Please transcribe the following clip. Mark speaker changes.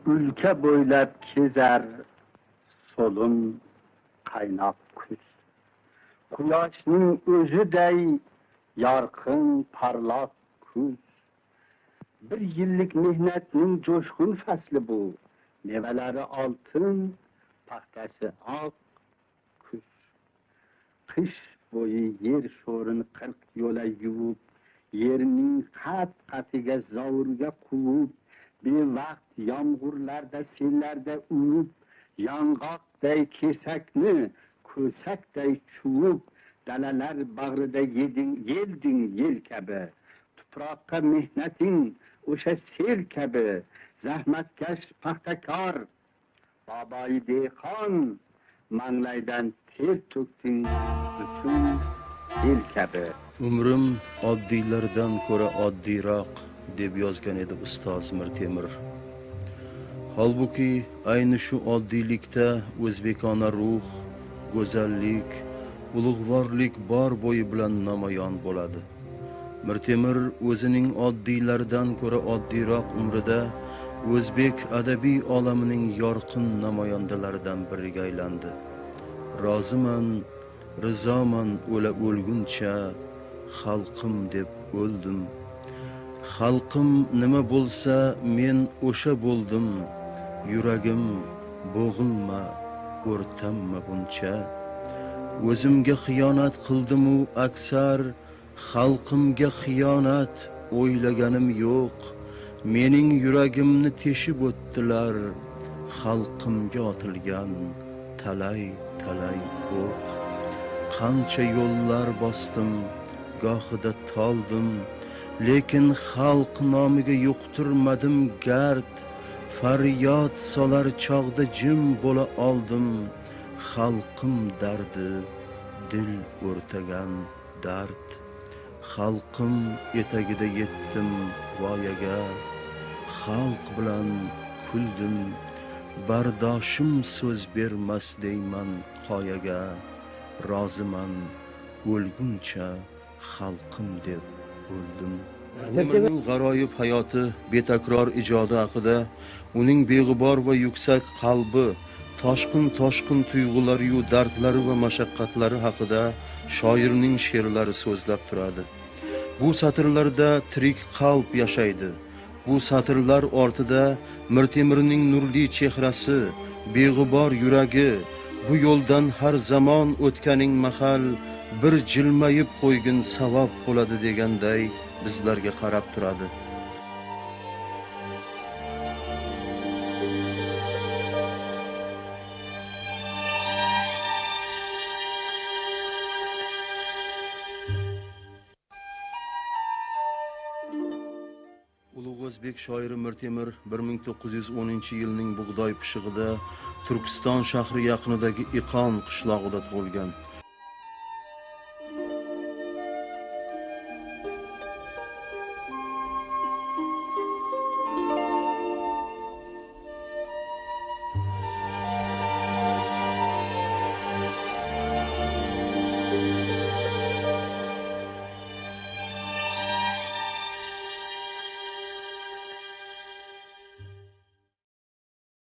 Speaker 1: Ülke bo'ylab kezar so'lim qaynoq kuz. Quyoshning o'ziday yorqin porloq kuz. Bir yillik mehnatning jo'shqin fasli bu. Mevalari oltin, paxtasi oq kuz. Qish bo'yi yer sho'rini 40 yo'la yuvib, yerning qat-qatiga zovurga quvib, bevaqt yomg'irlarda, sellarda uvib, yong'oqday kesakni ko'sakday chuvib, dalalar bag'rida yeding, yelding yel kabi. Tuproqqa mehnating o'sha sel kabi. Zahmatkash paxtakor, boboyi dehqon, manglaydan ter to'kding butun el kabi.
Speaker 2: Umrim oddiylardan ko'ra oddiyroq, deb yozgan edi ustoz Mirtemir. Holbuki ayni shu oddiylikda o'zbekona ruh, go'zallik, ulug'vorlik bor bo'yi bilan namoyon bo'ladi. Mirtemir o'zining oddiylardan ko'ra oddiyroq umrida o'zbek adabiy olamining yorqin namoyandalaridan biriga aylandi. Roziman, rizoman o'la o'lguncha, xalqim deb o'ldim. Xalqim nima bo'lsa men o'sha bo'ldim. Yuragim bo'g'ilma, o'rtanma buncha. O'zimga xiyonat qildim-u aksar, xalqimga xiyonat o'ylaganim yo'q. Mening yuragimni teshib o'tdilar, xalqimga otilgan talay-talay o'q. Qancha yo'llar bosdim, gohida toldim, lekin xalq nomiga yuqtirmadim gard. Faryod solar chog'da jim bo'la oldim, xalqim dardi dil o'rtagan dard. Xalqim etagida yetdim voyaga, xalq bilan kuldim, bardoshim so'z bermas deyman qoyaga. Roziman o'lguncha xalqim deb o'ldim. Mirtemirning g'aroyib hayoti, betakror ijodi haqida, uning beg'ubor va yuksak qalbi, toshqin-toshqin tuyg'ulari-yu dardlari va mashaqqatlari haqida shoirning she'rlari so'zlab turadi. Bu satrlarda tirik qalb yashaydi. Bu satrlar ortida Mirtemirning nurli chehrasi, beg'ubor yuragi, bu yo'ldan har zamon o'tganing mahal bir jilmayib qo'ygin savob bo'ladi deganday bizlarga qarab turadi. Ulug' o'zbek shoiri Mirtemir 1910-yilning bug'doy pishig'ida Turkiston shahri yaqinidagi Iqon qishlog'ida tug'ilgan.